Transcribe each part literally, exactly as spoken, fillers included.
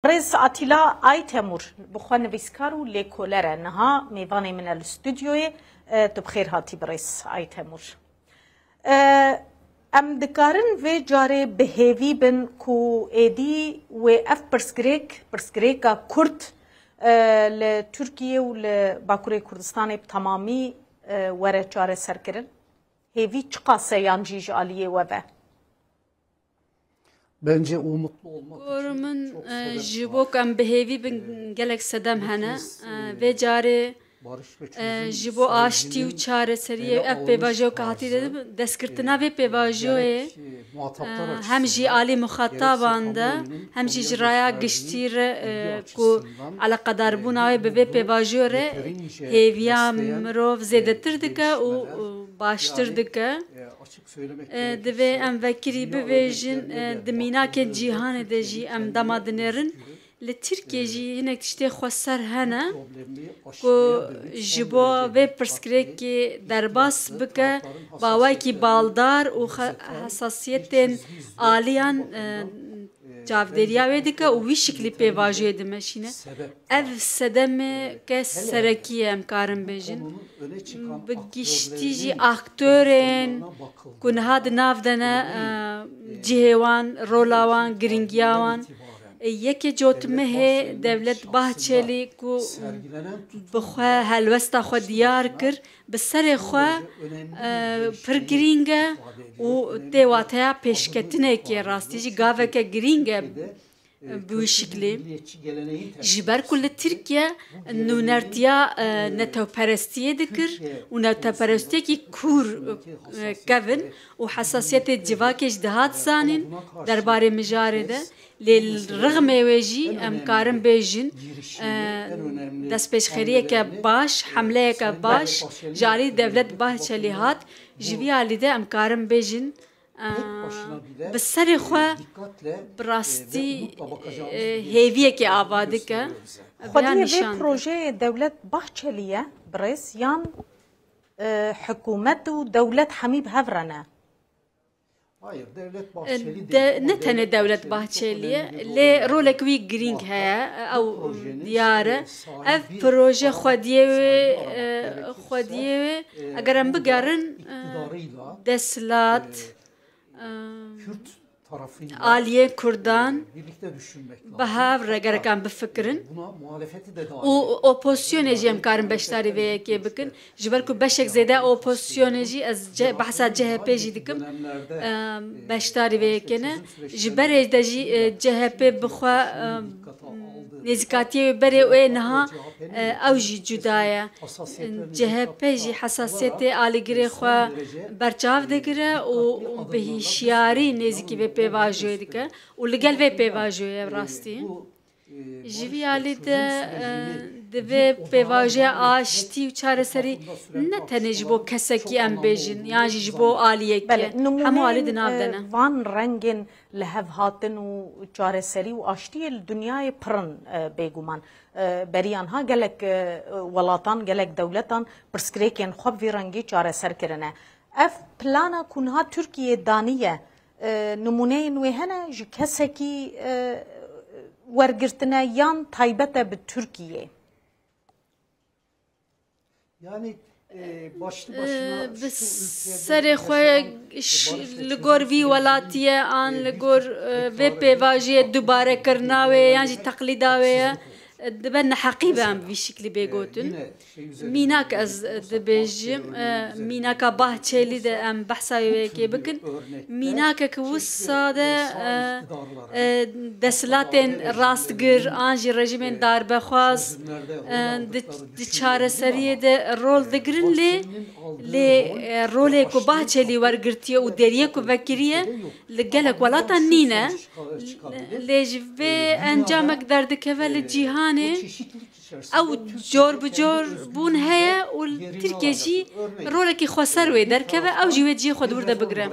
Birêz Atîla Aytemûr, bi xwe nivîskar û lêkoler e. Niha mêvanê min e li stûdyoyê. E, tu bi xêr hatî birêz Aytemûr. E, em dikarin vê carê bi hêvî bin ku êdî wê ev pirsgirêk, pirsgirêka Kurd, e, li Tirkiye û li Bakurê Kurdistanê bi temamî, e, were çareserkirin? Hêvî çiqas e yan jî ji aliyê we ve? Bence umutlu olmak Gor için min, çok e, sebep ji var. Bo ku em bi hêvî bin, e, gelek sedem hene. Hepimiz, e, e, vê carê, barış ve e, çözüm ji bo aştî û sürecinin çareseriyê ele ev alınmış pêvajoyê ku hatî tarzı, dedim, destkirtina vê e, pêvajoyê, gerek, e, muhataplar e, hem jî açısından, alî gerek muxataban de, kamuoyunun hem jî konuya ji raya gösterdiği giştî re, e, ilgi ku açısından eleqedarbûna wê bi vê ve pêvajoyê re yeterince hêviya besleyen, mirov e, zêdetir dike û, gelişmeler, û baştir yani, dike. E, açık E, Divê em vekirî bivêjin, e, di mînakên cîhanê de jî em dema dinêrin. Li Tirkiye jî hinek tiştê xweser hene ku ji bo vê pirsgirêkê derbas bike, bi awayekî baldar û xe-, hesasiyetên aliyan, e, çavdêriya wê dike û wî şiklî pêvajoyê dimeşîne. Ev sedemeke serekî ye, em karin bêjin. Bi giştî jî aktorên ku niha di nav de ne, e, cihê wan, rola wan, girîngiya wan. E, yekê cotmehê Devlet Bahçelî ku bi xwe helwesta xwe diyar kir, bi serê xwe, e, pir girîng e û tê wateya pêşketinekê rastî jî gaveke girîng e. Bi wî şiklî. Ji ber ku li Tirkiye nûnertiya, e, netewperestiyê dikir û netewperestiyekî kûr, e, kevin û hesasiyetê civakê jî dihat zanîn derbarê mijarê de. Lê li rixmê wê jî em karin bêjin, e, destpêşxeriyeke baş, hemleyeke baş ji alî Devlet Bahçelî hat. Ji vî alî de em karin bêjin, Bi serê xwe bi rastî, e, hêviyekê ava dike. Xwediyê vê projeyê Dewlet Bahçelî ye, birêz, yan, e, hikûmet û dewlet hemî bi hev re ne? E, de, ne tenê Dewlet Bahçelî ye, lê rolek wî girîng heye, ew diyar e. Ev proje xwediyê wê, e, xwediyê wê, eger em bigerin, e, desthilat, e, aliyê Kurdan bi hev re gerek em bifikirin û opozisyonê jî em karin beşdarî vê yekê bikin. Ji ber ku beşek zêde opozisyonê jî, ez ce-, behsa C H P jî dikim, e, beşdarî vê yekê ne. Ji berê de jî, e, C H P bi xwe, e, nêzîkatiyê wê berê û ê niha, e, ew jî cuda ye. C H P jî hesasiyetê alîgirê xwe berçav digire û bi hişyarî nêzîkî vê pêvajoyê dike û li gel vê pêvajoyê ev rastî. Ji vî alî de, e, divê pêvajoya aştî û çareserî ne tenê ji bo kesekî em bêjin, yan jî ji bo aliyekî. Belê, hemû alî di nav de ne. Van rengên li hev hatin û çareserî û aştiyê li dinyayê pir in, e, bêguman. E, beriya niha gelek, e, welatan, gelek dewletan pirsgirêkên xwe bi vî rengî çareser kirine. Ev plana ku niha Tirkiye daniye, e, nimûneyên wê hene ji kesekî, e, wergirtine yan taybet e bi Tirkiyê? Yani, e, başlı başına, e, bi serê xwe li gor vî welatiyê an li gor, e, vê pêvajoyê dubarekirina wê yan jî teqlîda wê ye, e, dibe neheqî be em bi vî şiklî bê gotin. Mînak ez dibêjim, e, mînaka Bahçelî de em behsa wê yekê bikin. Mînakek wisa de, e, e, desthilatên rastgir an jî rejîmên darbexwaz, e, di, di çareseriyê de rol digirin, lê, lê, e, rolê ku Bahçelî wergirtiye û deriyê ku vekiriye li gelek welatan nîne. Lê ji vê encamek derdikeve li cîhanê. Ew cor bi cor bûn heye û Tirkiye jî rolekî xweser wê derkeve, ew jî wê cihê xwe di wir de bigire.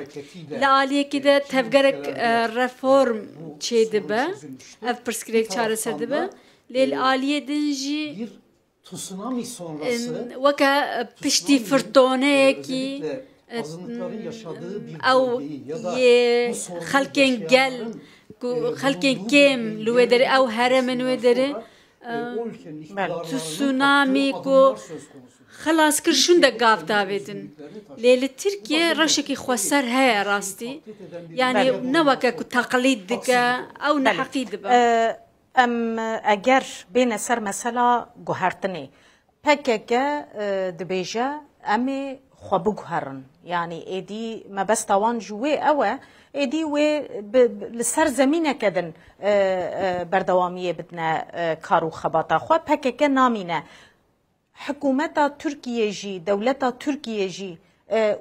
Li aliyekî de tevgerek, e, reform çêdibe, ev pirsgirêk çareser dibe. Lê li aliyê din jî, e, weke, e, piştî firtoneyekî, Ew yê xelkên gel ku xelkên kêm li wê derê, ew herêmên wê derê, tsunamî ku xilas kir şûnde gav davêtin. Lê li Tirkiye rewşekî xweser heye rastî. Yanî ne weke ku teqlîd dike, ew neheqî dibe. Em eger bêne ser mesela guhertinê, P K K dibêje em ê xwe biguherin. Yanî êdî mebesta wan ji wê ew e, êdî wê li ser zemîneke din berdewamiyê bidine kar û xebata xwe. P K K namîne. Hikûmeta Tirkiyê jî, dewleta Tirkiyê jî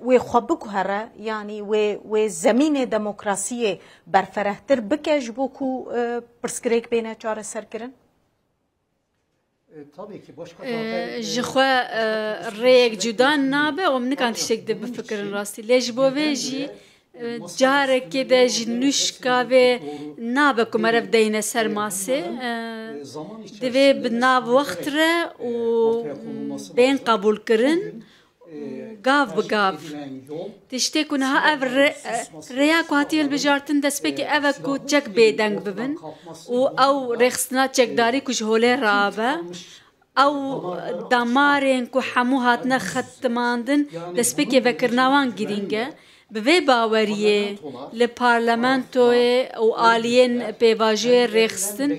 wê xwe biguhere, yanî wê, wê zemînê demokrasiyê berferehtir bike ji bo ku pirsgirêk bêne çareserkirin? Ji xwe rêyek cuda nabe û em nikan tiştek de bifikirin rastî. Lê ji bo vê jî carekê de ji nûşka vê nabe ku meriv deyne ser masê. Divê bi nav wext re û bên qebûlkirin. Gav bi gav. Tiştê ku niha ev rêya ku hatiye hilbijartin destpêkê ev e ku çek bêdeng bibin û ew rêxistina çekdarî ku ji holê rabe, ew damarên ku hemû hatine xetimandin destpêkê vekirina wan girîng e. Bi vê baweriyê li parlamentoyê û aliyên pêvajoyê rêxistin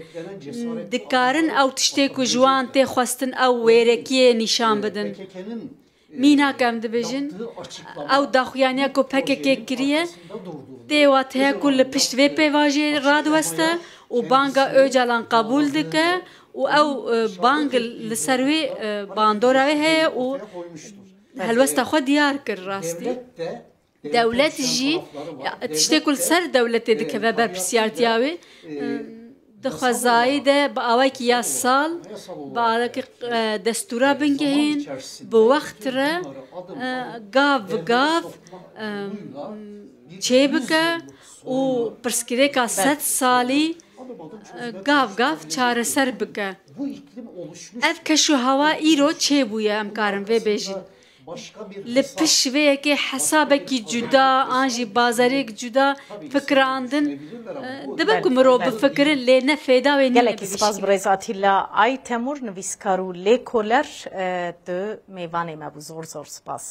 dikarin ew tiştê ku ji wan tê xwestin ew wêrekiyê nîşan bidin. Mînak em dibêjin, ew daxuyaniya ku P K K kiriye, tê wateya ku li pişt vê pêvajê radiweste û banga Ocalan qebûl dike û ew, e, bang li ser wê, e, bandora wê heye û helwesta xwe diyar kir rastî. Dewlet jî tiştê ku li ser dewletê dikeve berpirsiyartiya wê, di xwezayî de bi awayekî yasal, bi awayekî, e, destûra bingehîn, bi wext re, e, gav bi gav, e, çêbike û pirsgirêka sed salî, e, gav gav çareser bike. Ev keş û hewa îro çêbûye, em karin vê bêjin. Li pişt vê yekê hesabekî cuda an jî bazariyek cuda fikirandin, e, dibe ku mirov bifikirin, lê ne fêda wê nîne. Gelekî spas birêz Atîla Aytemur, nivîskar û lêkoler, e, tu mêvanê me bû. Zor zor spas.